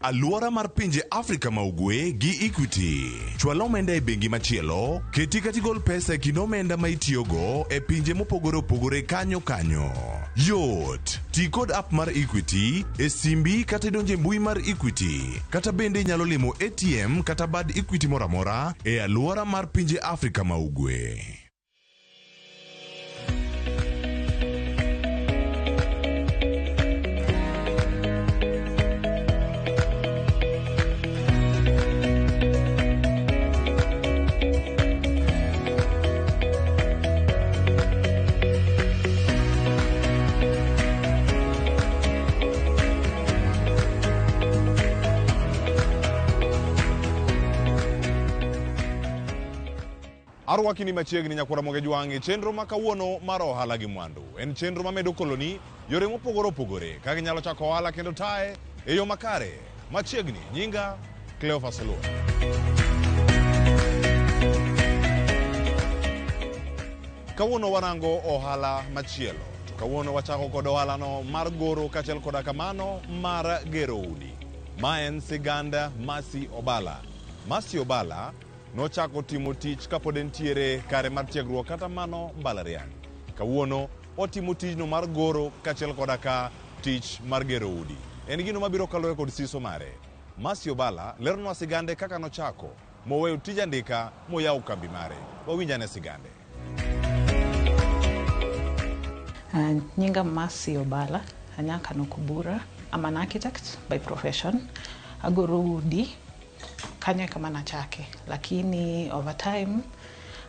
Alwora mar pinje Afrika ma Ugwe gi Equity. Chwal omenda e bengi machielo, keti kata igol pesa e kind omenda ma itiyogo e pinje mopogore opogore kanyo kanyo. Yot! Ti kod app mar Equity e simbi kata idonj e mbui mar Equity. Kata bende inyalo limo ATM kata bad Equity moro amora e alwora mar pinje Afrika ma Ugwe. Arwaki ni machiegni nyakwara Moge Jwang' e chenro ma kawuono mar ohala gi mwandu. En chenro mamedo koloni yore mopogore opogore kaka inyalo chako ohala kendo taye e yo makare. Machiegni, nyinga Cleophas Oluo. Kawuono warango ohala machielo. To kawuono wachako kod ohalano mar goro kaachiel koda kamano mar gero udi. Ma en sigand Mercy Obala. Mercy Obala nochako timo tich kapod entiere kare mar tiegruok kata mano mbalariany. Kawuono otimo tijno mar goro kaachiel koda ka tich mar gero udi. En gino mabiro kaluwore kod siso mare. Mercy Obala leronwa sigande kaka nochako moweyo tij andika moyawo kambi mare. Wawinj ane sigande. Nyinga Mercy Obala, anyaka Nokubura. I'm an architect by profession. Agoro udi kanyo e kama nachake, lakini over time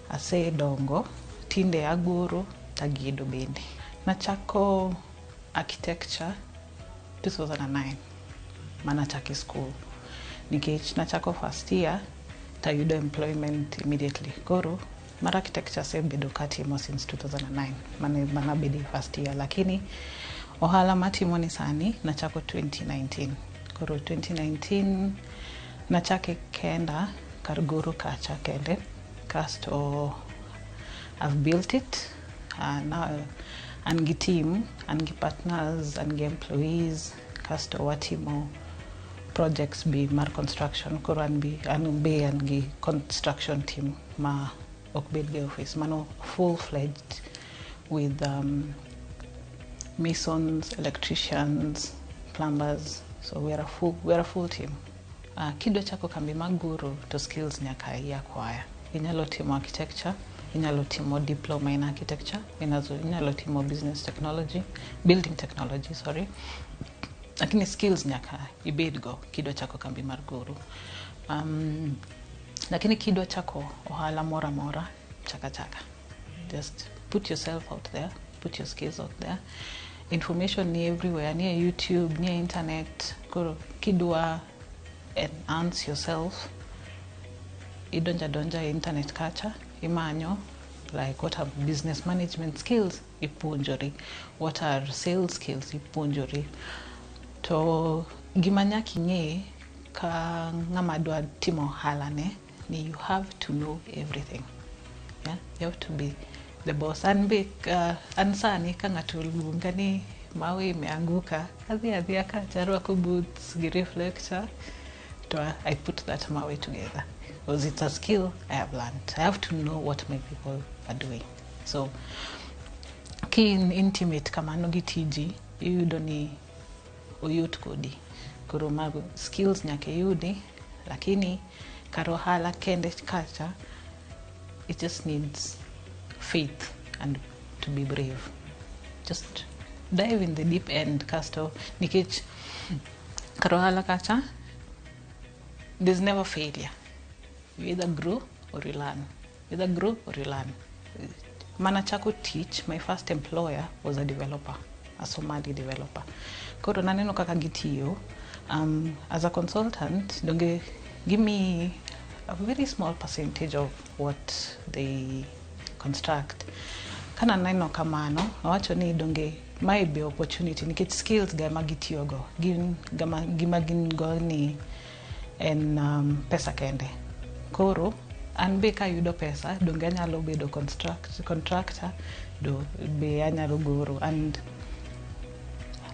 asedongo, tinde agoro tagedo bende. Nachako architecture 2009 manachake school nikech nachako first year tayudo employment immediately. Koro mar architecture asebedo katimo since 2009 mane manabedo e first year, lakini ohala matimo ni sani nachako 2019. Koro 2019 nachake kenda kar goro kacha kende, kasto I've built it. Now an gi team, an gi partners, an gi employees, kasto watimo projects bi mar construction. Koro an bi an be an gi construction team ma ok bed gi office mano full fledged with masons, electricians, plumbers. So we are a full team. Kidwa chako kambi mar goro to skills nyaka i acquire. Inyalo timo architecture, inyalo timo diploma in architecture, inyalo timo business technology, building technology, sorry. Lakini skills nyaka ibedgo kidwa chako kambi mar goro. Lakini kidwa chako ohala moro amora, chaka chaka. Just put yourself out there, put your skills out there. Information ni everywhere, ni e YouTube, ni e internet. Koro kidwa enhance yourself, idonja donja e internet kacha, imanyo like what are business management skills, ipuonjori. What are sales skills, ipuonjori. To gima nyaka ing'e ka ng'ama dwa timo ohala ne ni you have to know everything. Yeah? You have to be the boss. An be an sani ka ng'ato oluonga ni mawe imeanguka, adhi adhiya kacha arwako boots gi reflector to I put that mawe together. Because it's a skill I have learned. I have to know what my people are doing. So ki in intimate kamano gi tiji, iyudo ni oyot kodi. Koro mago skills nyaka iyudi, lakini kar ohala kende kacha, it just needs faith and to be brave. Just dive in the deep end kasto nikech kar ohala kacha there's never failure. You either grow or you learn. Either grow or you learn. Mana chako tich, my first employer was a developer, a Somali developer. Koro naneno kaka gitiyo. As a consultant, donge give me a very small percentage of what they construct. Kana neno kamano, awacho ni donge mae be opportunity nikech skills ga ema gitiyogo. Gin gama, gima gin go ni en pesa kende. Koro an be kayudo pesa donge anyalo bedo contractor do be anyalo goro and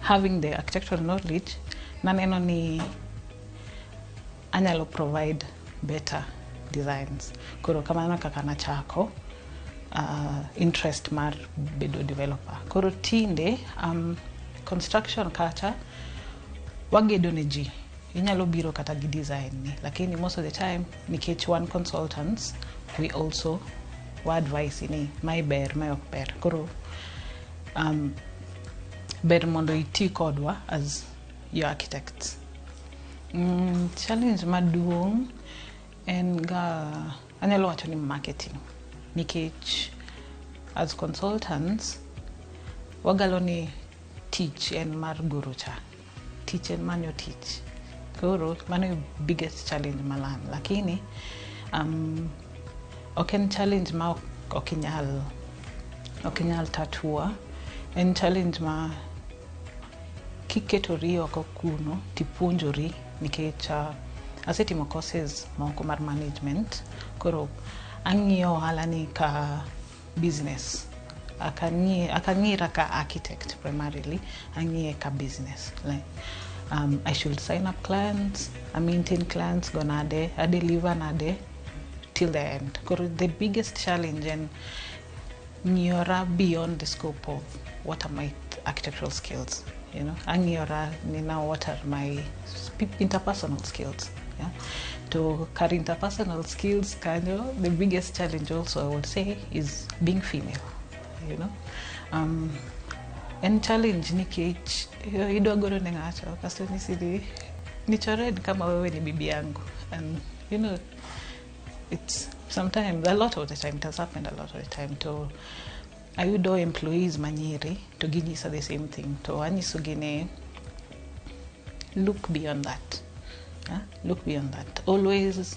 having the architectural knowledge naneno ni anyalo provide better designs. Koro kamano kaka nachako interest mar bedo developer. Koro tinde construction kata wagedo ne ji, inyalo biro kata gi design ni, lakini most of the time nikech wan consultants, we also wa advise ni mae ber, mae ok ber. Koro ber mondo iti kodwa as your architects. Challenge maduong' en ga, anyalo wacho ni marketing, nikech as consultants wagalo ni tich en mar goro cha, tich en manyo tich. Koro mano e biggest challenge malan, lakini ok en challenge ma ok inyal tatua. En challenge ma kiketori oko kuno tipuonjori, nikech asetimo courses moko mar management. Koro ang'iyo ohala ni ka business, akang'ira ka architect primarily, ang'iye ka business, like I should sign up clients, I maintain clients go nade, I deliver nade till the end. Koro the biggest challenge en ng'iyora beyond the scope of what are my architectural skills. Ang'iyora ni now what are my interpersonal skills, yeah? To kar interpersonal skills kanyo, the biggest challenge also, I would say, is being female. En challenge nikech idwa goro ne ng'ato kasto nyisi ni nichore kama wewe ni bibi yangu, and it's sometimes, a lot of the time, it has happened a lot of the time, to ayudo employees manyiri to ginyisa the same thing, to anyisogi ni look beyond that, yeah? Look beyond that. Always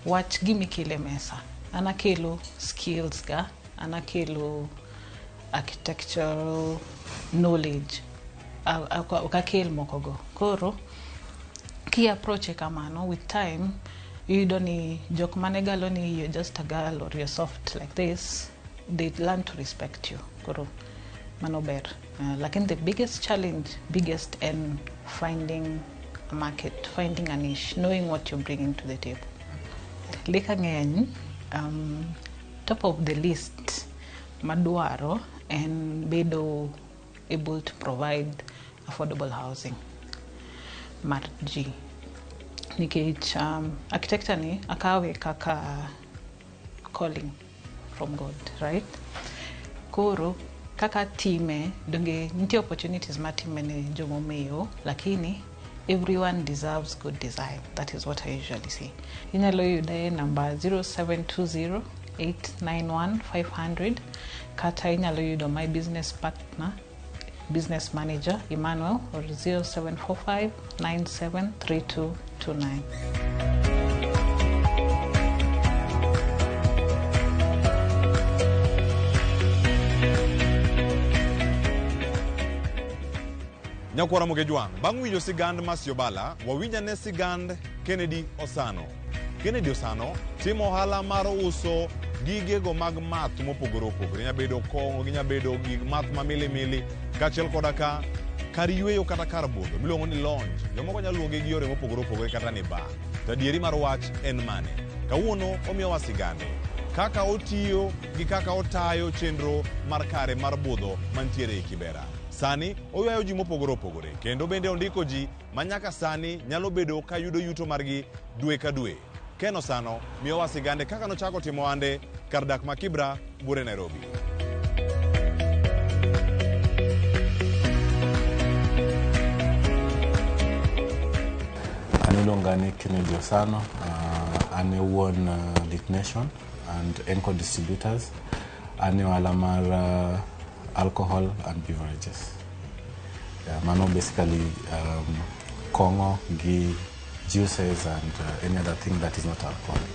wach gimikelo e mesa. An akelo skills ga, an akelo architectural knowledge, ok akel mokogo. Koro ki approach kamano, with time iyudo ni jok mane galo ni you're just a girl or you're soft like this, they learn to respect you. Koro mano ber. Lakini the biggest challenge, biggest en finding a market, finding a niche, knowing what you're bringing to the table. Lek ng'eny. Top of the list madwaro en bedo able to provide affordable housing mar ji, nikech architecture ni akawe kaka calling from God, right? Koro kaka time donge nitie opportunities matime ne jomomewo, lakini everyone deserves good design. That is what I usually say. Inyalo yuda e namba 0720 891 500, kata inyalo yudo my business partner, business manager Emmanuel, or 0745 973229. Nyakwara Mogejwang', bang' winjo sigand Mercy Obala, wawinj ane sigand Kennedy Osano. Kennedy Osano timo ohala mar uso gigego mag math mopogore opogore. Ginya bedo kong'o, ginya bedo gig math ma milimili, kaachiel koda ka kar yweyo kata kar budho miluongo ni lounge. Jomoko nyalo luonge gi yore mopogore opogore kata ni bar. To adieri mar wach en mane? Kawuono omiyowa sigande kaka otiyo gi kaka otayo chenro mar kare mar budho mantiere e Kibera. Sani oywayo ji mopogore opogore kendo bende ondiko ji ma nyaka sani nyalo bedo ka yudo yuto margi dwe ka dwe. Ken Osano miyowa sigande kaka nochako timo ohande kar dak ma Kibra buore Nairobi. An iluonga ni Kennedy Osano, an e wuon Lit Nation and Enco Distributors. An e ohala mar alcohol and beverages. Yeah, mano basically kong'o gi juices and any other thing that is not alcoholic.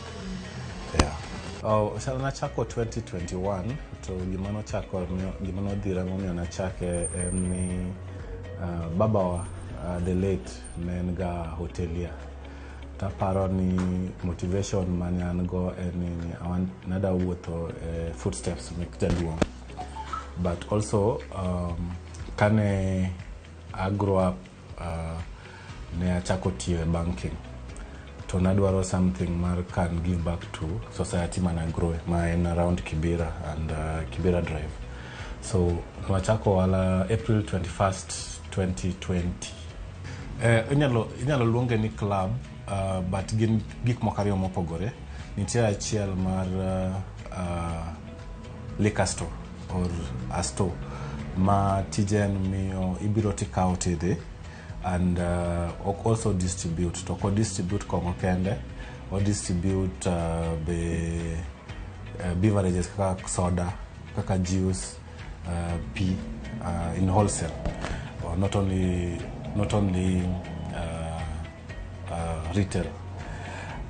Yeah. Oh, nachako 2021, to gima nochako gima nodhira momiyo nachake en ni babawa, the late, ne en ga hotelier. Taparo ni motivation mane an go en ni nada wuotho e footsteps mek jaduong'. But also kane I grow up, ne achako tiyo e banking. To nadwaro something mar can give back to society mana grow ma en around Kibera and Kibera Drive. So nwachako ohala April 21st 2020. Inyalo luonge ni club, but gin gik moko ariyo mopogore. Nitie achiel mar liquor store or a store ma tije en miyo ibiro tikawo tidhi and ok also distribute, to ok distribute kong'o kende, o distribute be beverages kaka soda, kaka juice, pi in wholesale, or not only retail.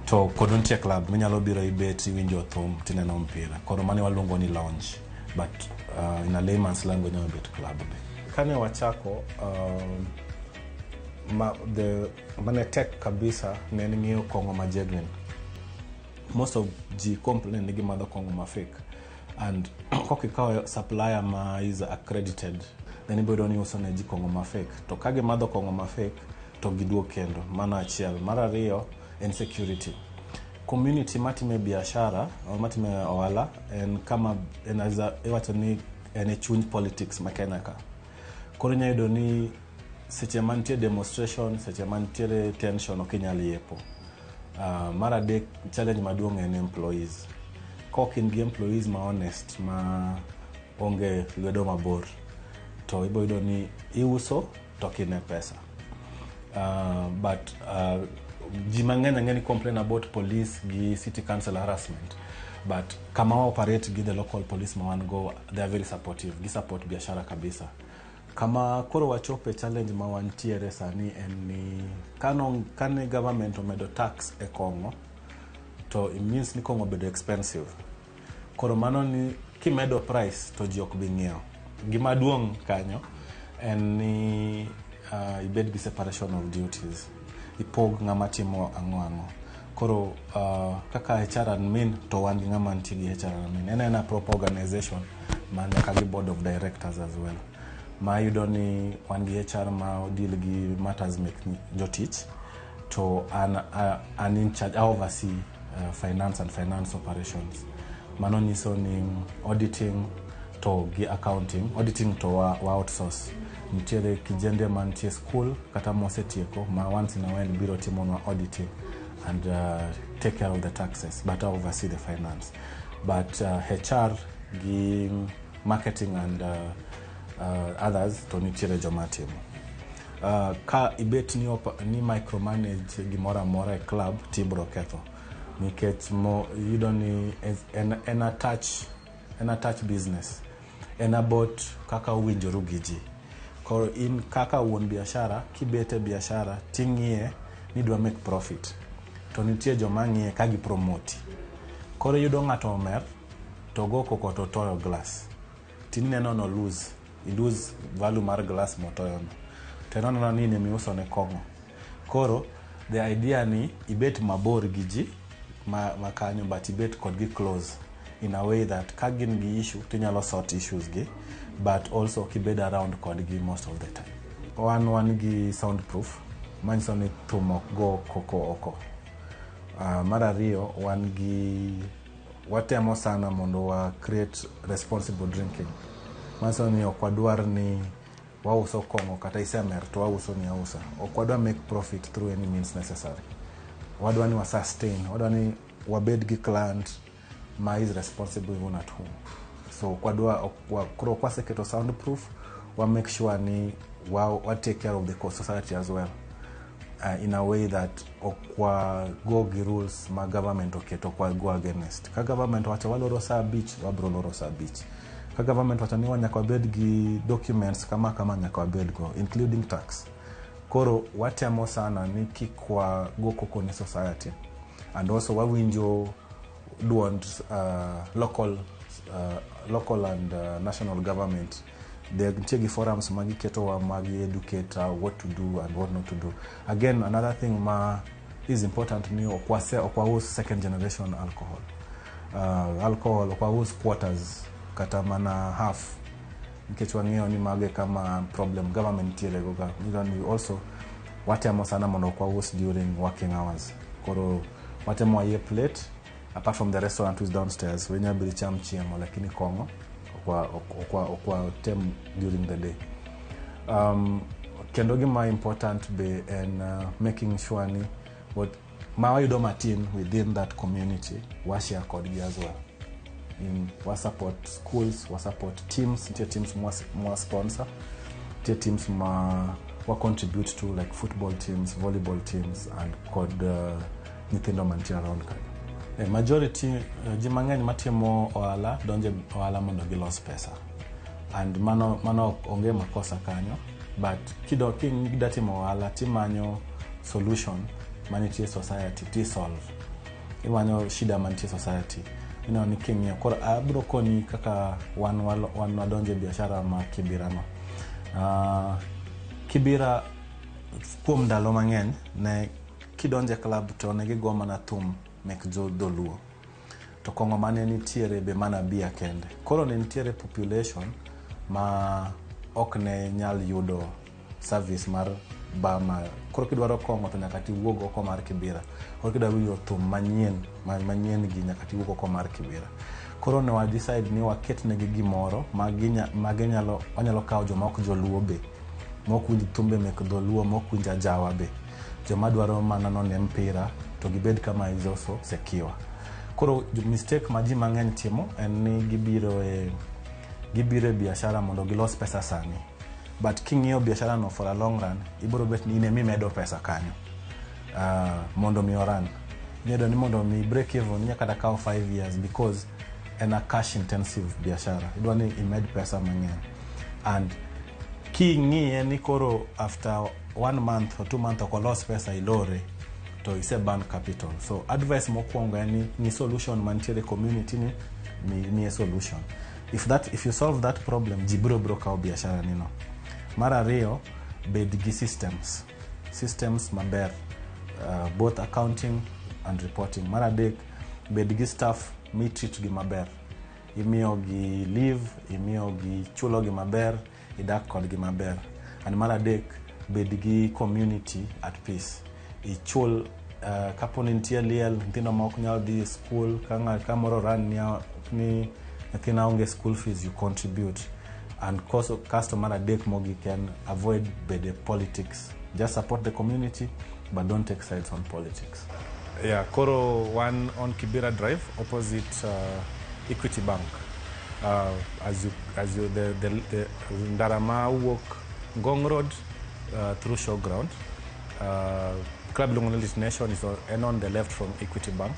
To kod nitie club minyalo biro ibet, iwinjo thum, tineno mpira. Koro mano waluongo ni lounge, but in a layman's language nyalo bet club be. Kane wachako, ma, the mane tek kabisa ne en ng'iewo kong'o ma genuine. Most of ji complain ni gimadho kong'o ma fake, and kok ikawo supplier ma is accredited, then ibiro ni uso ne ji kong'o ma fake, to ka gimadho kong'o ma fake to giduog kendo. Mano achiel. Mar ariyo en security. Community matime biashara or matime ohala en kama en iwacho ni en e chuny politics ma Kenya ka. Koro inyalo yudo ni seche mantie demonstration, seche mantiere tension, ok inyal yepo. Mar adek, challenge maduong' en employees. Kok in gi employees ma honest, ma onge lwedo mabor, to ibo yudo ni iuso to ok ine pesa. But ji mang'eny ang'e ni complain about police gi city council harassment, but kama wa operate gi the local police ma wan go, they are very supportive, gi support biashara kabisa. Kama koro wachope, challenge ma wantiere sani en ni kane government omedo tax e kong'o, to it means ni kong'o obedo expensive. Koro mano ni kimedo price to ji ok bi ng'iewo. Gima duong' kanyo en ni ibed gi separation of duties, ipog ng'ama timo ang'o ang'o. Koro kaka HR admin, to wan gi ng'ama nitie gi HR admin, en ena proper organization ma nyaka gi board of directors as well, ma yudo ni wan gi HR ma deal gi matters mek jotich, to an in charge, I oversee finance and finance operations. Mano nyiso ni auditing to gi accounting. Auditing to wa outsource. Nitiere kijende mantie school kata mosetieko ma once in a while biro timonwa auditing and take care of the taxes, but I oversee the finance. But HR gi marketing and others to nitiere joma timo. Ka ibet ni micromanage gimoro amora e club, tibro ketho, nikech mo iyudo ni en a touch business, en about kaka uwinjoru gi ji. Koro in kaka wuon biashara, kibet e biashara ting'iye ni dwa make profit, to nitie joma ng'iye ka gi promote. Koro iyudo ng'ato omer to go koko to toyo glass, tineno no lose, i lose value mar glass motoyono, to en oneno ni in emiuso ne kong'o. Koro the idea ni ibet mabor gi ji ma kanyo, but ibet kodgi close in a way that ka gin gi issue tinyalo sort issues gi, but also kibed around kodgi most of the time. Wan gi soundproof, manyiso ni thum ok go koko oko. Mar ariyo, wan gi watemo sana mondo wa create responsible drinking, manyiso ni ok wadwar ni wauso kong'o kata isemer to wauso ni ausa. Ok wadwa make profit through any means necessary. Wadwa ni wa sustain, wadwa ni wabed gi client ma is responsible even at home. So ok wadwa koro ok waseketo soundproof, wa make sure ni wa take care of the society as well, in a way that ok wa go gi rules ma government oketo, ok wa go against. Ka government wacho waloro saa 5, wabro loro saa 5. Ka government wacho ni nyaka wabed gi documents kama kama, nyaka wabed go, including tax. Koro watemo sana ni kik wa go koko ne society, and also wawinjo duond local and national government. Nitie gi forums ma giketowa ma gi educate what to do and what not to do. Again, another thing ma is important ni ok waus second generation alcohol. Alcohol ok waus quarters kata mana half, nikech wang'eyo ni mago e kama problem government nitiere go ga. Iyudo ni also watemo sana mondo ok waus during working hours. Koro watemo wayie plate apart from the restaurant which is downstairs wenya biro cham chiemo lakini kong'o ok watem during the day. Kendo gima important be en making sure ni what ma wayudo matin within that community wa share kodgi as well. In wa support schools, wa support teams, nitie teams mwa sponsor, nitie teams ma wa contribute to like football teams, volleyball teams and kod nyithindo mantie around kanyo. Majority ji mang'eny matimo ohala donje ohala mondo gilos pesa and mano onge makosa kanyo, but kida timo ohala timanyo solution manitie society ti solve, imanyo shida mantie society ineno ni king'iyo. Koro abiro konyi kaka wan wadonje biashara ma Kibira no. Kibira kuom ndalo mang'eny ne kidonje club to ne gigo mana thum mek jo dholuo, to kong'o mane nitiere be mana bia kende. Koro ne nitiere population ma ok ne nyal yudo service mar bar ma koro kidwaro kong'o to nyaka tiwuog oko mar Kibira. Koro kidwaro winjo thum manyien gi nyaka tiwuog oko mar Kibira. Koro ne wa decide ni waket negi gimoro ma ginyalo wanyalo kawo joma ok joluo be, ma ok winj thumbe mek dholuo, ma ok winj ajawa be, joma dwaro mana none mpira to gibed kama is also secure. Koro mistake ma ji mang'eny timo en ni gibiro e biashara mondo gilos pesa sani, but king'iyo biashara no for a long run ibiro bet ni in ema imedo pesa kanyo mondo mi oran. Inyalo ni mondo mi break even inyalo kata kawo 5 years because en a cash intensive biashara, idwa ni imed pesa mang'eny. And king'iye ni koro after 1 month or 2 months ok olos pesa ilore to ise burn capital. So advice mokwongo en ni solution mantiere community ni miye solution. If you solve that problem, ji biro kawo biashara nino. Mar ariyo, bed gi systems maber, both accounting and reporting. Mar adek, bed gi staff mi treat gi maber, imiyo gi leave, imiyo gi chulo gi maber, idak kodgi maber. And mar adek, bed gi community at peace. Ichul kapo ni nitie liel, nyithindo ma ok nyal dhi school, ka moro ran ni nyathina onge school fees, you contribute. And kasto mar adek mogik en avoid bede politics. Just support the community but don't take sides on politics. Yeah, koro one on Kibera Drive opposite Equity Bank. As you the ndara wuok Ngong Road through Showground. Club iluongo ni Lit Nation is on the left from Equity Bank.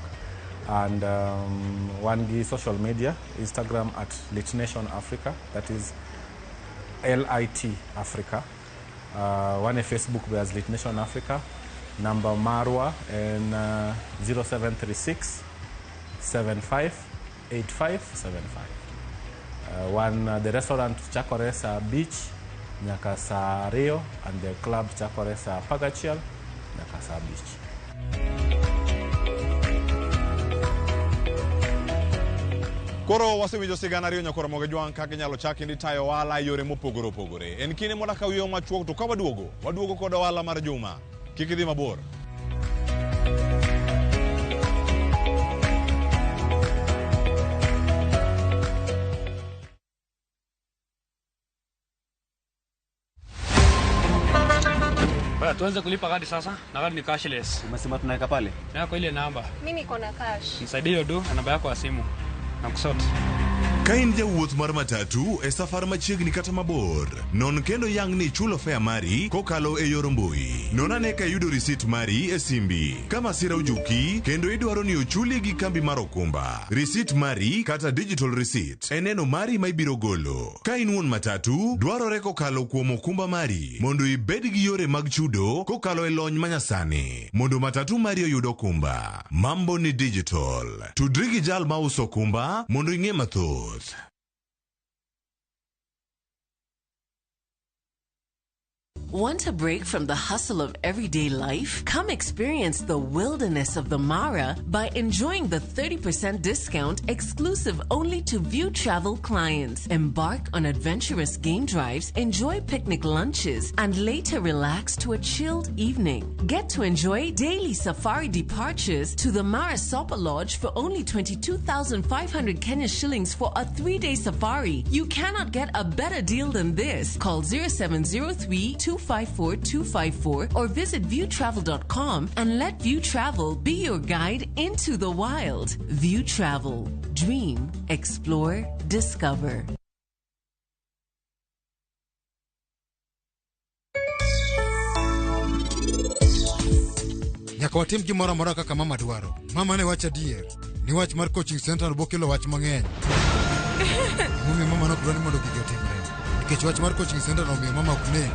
And wan gi social media, Instagram at Lit Nation Africa, that is LIT Africa. Wan e Facebook be as Lit Nation Africa. Namba marwa en 0736 75 8575. Wan the restaurant chakore saa abich nyaka saa ariyo and the club chakore saa 11 nyaka saa 5. Koro wasewinjo sigana ariyo nyakoro moge jwang' kaka inyalo chak kendo itayo ohala e yore mopogore opogore. En kinde mondo akaw yo machuok to ka waduogo kod ohala mar juma. Kik idhi mabor. Tuanze kulipa kadi sasa na kadi ni cashless. Umesema tunaweka pale? Yako ile namba. Mimi niko na cash. Nisaidie hiyo do na namba yako ya simu. Na kusort. Ka in jawuoth mar matatu e safar machiegni kata mabor, non kendo yang ni ichulo fare mari kokalo e yor mbui. Non ane ka iyudo risit mari e simbi. Ka masira ojuki kendo idwaro ni ochuli gi kambi mar okumba, risit mari kata digital receipt e neno mari ma ibiro golo. Ka in wuon matatu, dwarore kokalo kuom okumba mari mondo ibed gi yore mag chudo kokalo e lony manyasani mondo matatu mari oyud okumba. Mambo ni digital. Tudri gi jal mauso okumba mondo ing'e mathoth. Want a break from the hustle of everyday life? Come experience the wilderness of the Mara by enjoying the 30% discount exclusive only to Viutravel clients. Embark on adventurous game drives, enjoy picnic lunches, and later relax to a chilled evening. Get to enjoy daily safari departures to the Mara Sopa Lodge for only 22,500 Kenya shillings for a 3-day safari. You cannot get a better deal than this. Call 0703 254 254 or visit viewtravel.com and let Viutravel be your guide into the wild. Viutravel. Dream, explore, discover. Nyaka watim gimoro amora kaka mama dwaro. Mama ne wacho adier ni wach mar coaching center bokelo wach mang'eny. Emomiyo mama nok dwa ni mondo gigi otimre. Nikech wach mar coaching center nomiyo mama ok nen.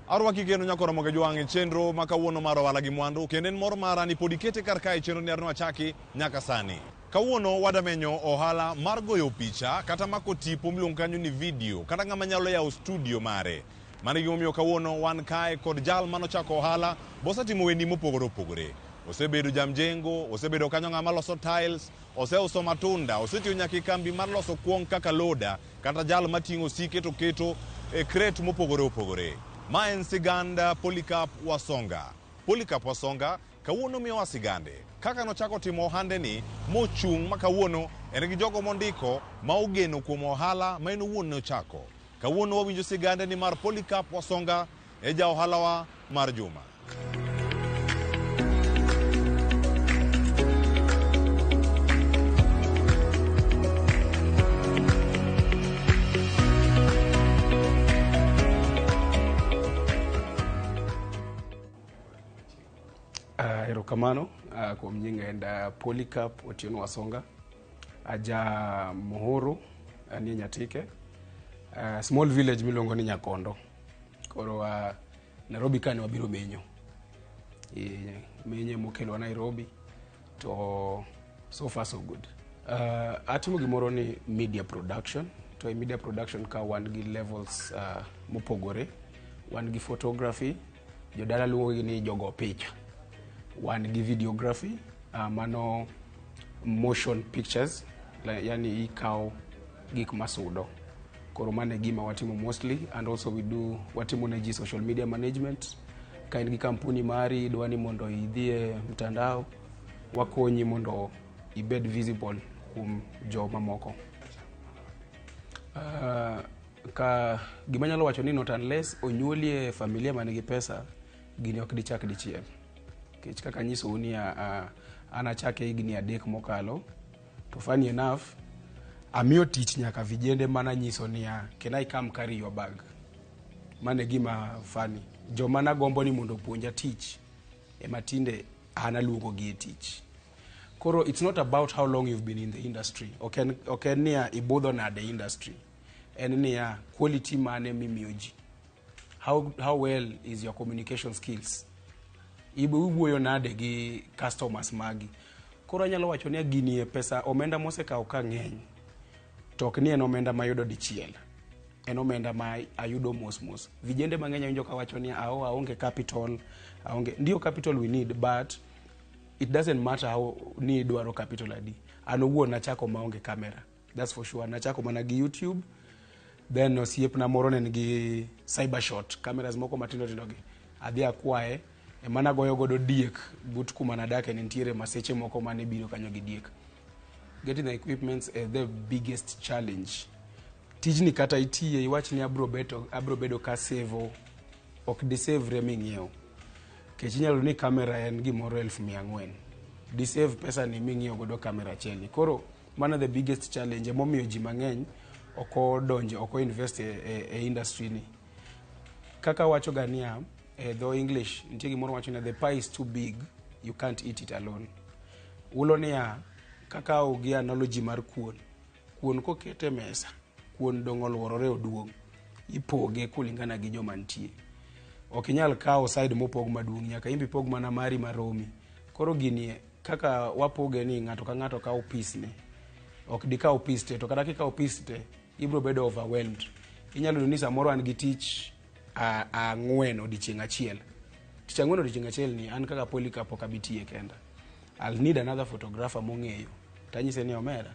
Arwaki kendo nyakora moga jwang' e chenro ma kawuono mar ohala gi mwandu kendo en mor mara ni pod ikete kar kae chenro ni arno achaki nyaka sani. Kawuono wadamenyo ohala mar goyo picha kata mako tipo miluongo kanyo ni video kata ng'ama nyalo yawo studio mare. Mano e gimomiyo kawuono wan kae kod jal manochako ohala bosetimo wendi mopogore opogore. Osebedo jamjengo, osebedo kanyo ng'ama loso tiles, oseuso matunda, osetiyo nyaka e kambi mar loso kuong' kaka loda kata jal mating'o osike to keto e crate mopogore opogore. Ma en sigand Polycarp Wasonga. Polycarp Wasonga kawuono miyowa sigande kaka nochako timo ohande ni mochung' ma kawuono en gi jogo mondiko ma ogeno kuom ohala ma en owuon nochako. Kawuono wawinjo sigande ni mar Polycarp Wasonga e ja ohalawa mar juma. Erokamano kuom nyinga en Polycarp Otieno Wasonga aja Muhuru nie Nyatike, small village miluongo ni Nyakondo. Koro Nairobi ka ne wabiro menyo, menyo mokelowa Nairobi to so far so good. Atimo gimoro ni media production, to e media production ka wan gi levels mopogore. Wan gi photography, jodala luongo gi ni jogo picha. Wan gi videography, mano motion pictures, yani ikawo gik masudo. Koro mano e gima watimo mostly, and also we do watimo ne ji social media management. Ka in gi kampuni mari idwa ni mondo idhi e mtandao, wakonyi mondo ibed visible kuom joma moko. Ka gima anyalo wacho ni not unless onyuoli e familia man gi pesa, gini ok dichak dichiel. Nikech kaka anyisou ni an achake higni 3 mokalo, to funny enough, amiyo tich nyaka vijende mana nyiso niya, can I come carry your bag? Mano e gima funny. Joma nagombo ni mondo opuonja tich, ema tinde an aluongo gi e tich. Koro it's not about how long you've been in the industry. Ok en niya ibudho nade industry. En niya quality mane mimiyo ji. How well is your communication skills? Iwuoyo nade gi customers magi. Koro anyalo wacho ni gini e pesa omenda mosekawo ka ng'eny. To ok ni en omenda mayudo dichiel. En omenda ma ayudo mos mos. Vijende mang'eny awinjo kawacho ni aonge capital, aonge. Ndio capital we need, but it doesn't matter how ni idwaro capital adi. An owuon nachako maonge camera. That's for sure. Nachako mana gi YouTube. Then osiepna moro ne nigi cyber shot, cameras moko matindo tindo gi. Adhi akwaye, ema nagoyo godo diek but kuma nadake ne nitiere maseche moko mane biro kanyo gi diek. Getting the equipment is the biggest challenge. Tijni kata itiye iwach ni abro bedo ka sevo, ok disevre ming'iew. Nikech inyalo ni camera en gimoro 4,000. Disave pesa ni ming'iew godo camera achiel ni. Koro mano the biggest challenge emomiyo ji mang'eny ok odonjo, ok invest e industry ni. Kaka wacho ga niya, e dho English nitie gimoro wacho ni the pie is too big, you can't eat it alone. Ulo niya, kaka gi analogy mar kuon. Kuon kokete mesa, Kuon dong' oluorore oduong'. Ipoge kulingana gi joma nitie. Ok inyal kawo side mopog maduong', nyaka in be ipog mana mari maromi. Koro gini kaka wapoge ni ng'ato ka ng'ato kawo piece ne. Ok dikaw piece te, to kata kikawo piece te, ibiro bedo overwhelmed. Inyalo yudo ni samoro an gi tich ang'wen odiochieng' achiel. Tich ang'wen odiochieng' achiel ni an kaka Polycarp ok abi tiye kenda. I'll need another photographer mong'eyo. Tanyise ni omera,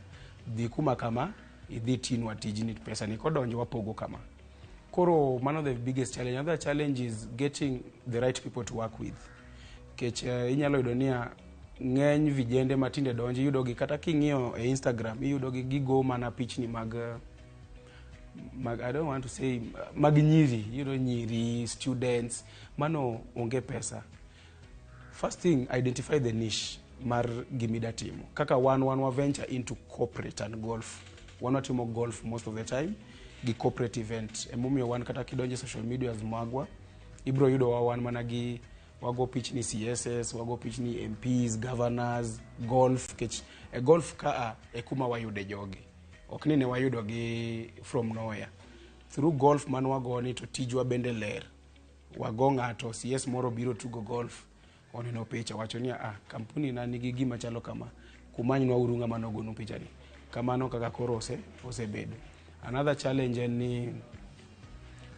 dhi kuma kama, idhi tinwa tijni, pesa ni kodonjo wapogo kama. Koro mano the biggest challenge. Another challenge is getting the right people to work with. Nikech inyalo yudo niya ng'eny vijende matinde donjo iyudo gi kata king'iyo e Instagram iyudo gi gigo mana pichni mag I don't want to say mag nyiri, iyudo nyiri, students, mano onge pesa. First thing, identify the niche mar gimida timo. Kaka wan wa venture into corporate and golf. Wan watimo golf most of the time gi corporate event. Emomiyo wan kata kidonjo e social medias magwa, ibiro yudo wa wan mana gi wago pichni CSS, wago pichni MPs, governors, golf, kech e golf kaa e kuma wayude jogi. Ok ni ne wayudo gi from nowhere. Through golf man wagoni to tijwa bende ler. Wago ng'ato, CS moro biro tugo golf, oneno picha wacho ni ah, kampuni na nigi gima chalo kama, kumanynwa uru ng'ama nogonu picha ni. Kamano kaka koro osebedo. Another challenge en ni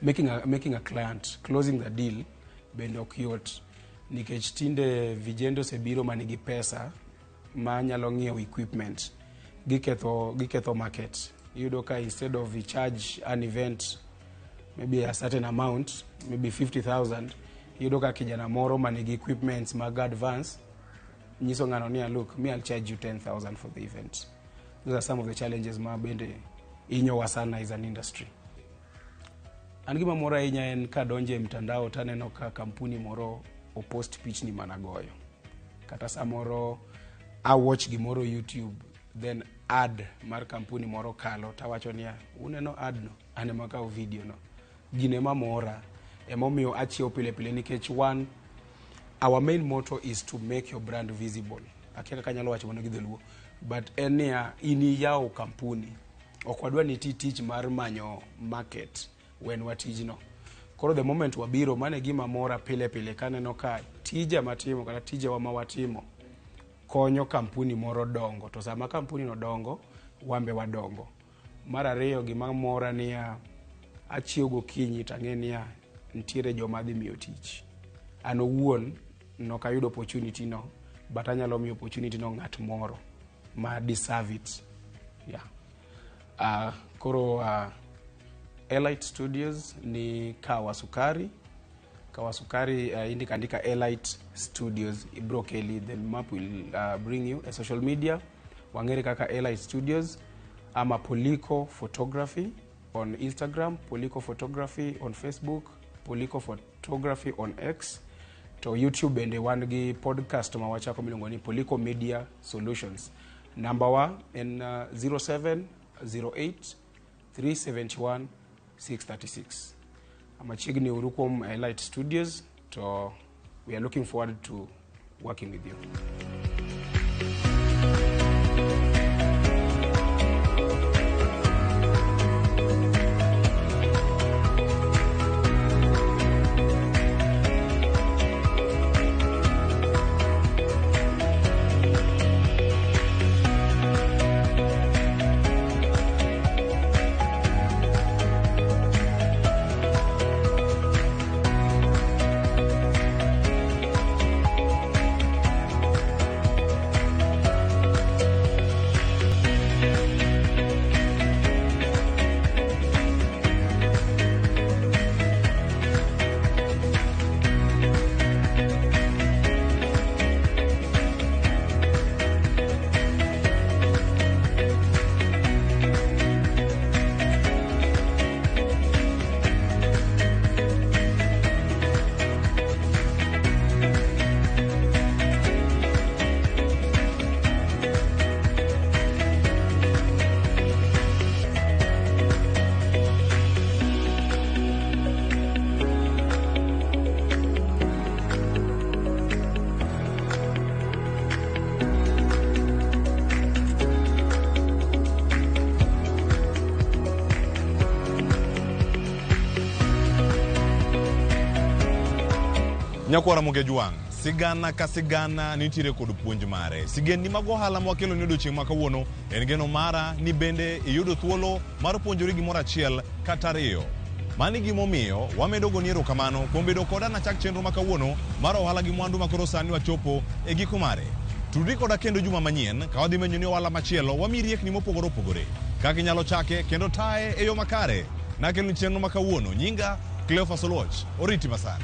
making a client, closing the deal bende ok yot nikech tinde vijende osebiro manigi pesa ma nyalo ng'iewo equipment giketho market. Iyudo ka instead of we charge an event maybe a certain amount, maybe 50,000, iyudo ka kijana moro manigi equipments mag advance nyiso ng'ano ni look, me I'll charge you 10,000 for the event. Those are some of the challenges ma bende inyowa sana as an industry. An gima mora ahinya en kadonjo e mtandao taneno ka kampuni moro opost pichni managoyo. Kata samoro a watch gimoro YouTube, then ad mar kampuni moro kalo tawacho niya, uneno ad no, an ema akawo video no. Gino ema mora, emomiyo achiewo pile pile nikech one, our main motto is to make your brand visible. Akia kaka anyalo wacho mano gi dholuo, but en niya, in iyawo kampuni, ok wadwa ni iti tich mar manyo market, wenwa tijno. Koro the moment wabiro, mano e gima mora pile pile kaneno ka tija matimo kata tijewa ma watimo konyo kampuni moro dongo, to sama kampuni no dongo, wan be wadongo. Mar ariyo gima mora niya, achiew gokinyi tang'e niya, nitiere joma adhi miyo tich. An owuon nok ayudo opportunity no, but anyalo miyo opportunity no ng'at moro ma deserve it. Yeah. Koro Elite Studios ni Kawa Sukari. Kawa Sukari indika andika Elite Studios ibro keli, the map will bring you a social media wang'ere kaka Elite Studios ama Polyco Photography on Instagram, Polyco Photography on Facebook, Polyco Photography on X. To YouTube bende wan gi podcast ma wachako miluongo ni Polyco Media Solutions. Namba wa en 0708 371 636. Machiegni uru kuom Elite Studios to we are looking forward to working with you. Nyakwara Mogejwang', sigana ka sigana nitiere kod puonj mare. Sigendni mag ohala mwakelo ni odiochieng' ma kawuono en geno mara ni bende iyudo thuolo mar puonjori gimoro achiel kata ariyo. Mani gimomiyo wamedo goni erokamano kuom bedo koda nachak chenro ma kawuono mar ohala gi mwandu makoro sani wachopo e giko mare. Tudri koda kendo juma manyien ka wadhi menyo ni ohala machielo wamiyi riekni mopogore opogore kaka inyalo chake kendo taye e yo makare. Nakeloni chenro ma kawuono nyinga Cleophas Oluoch, oriti masani.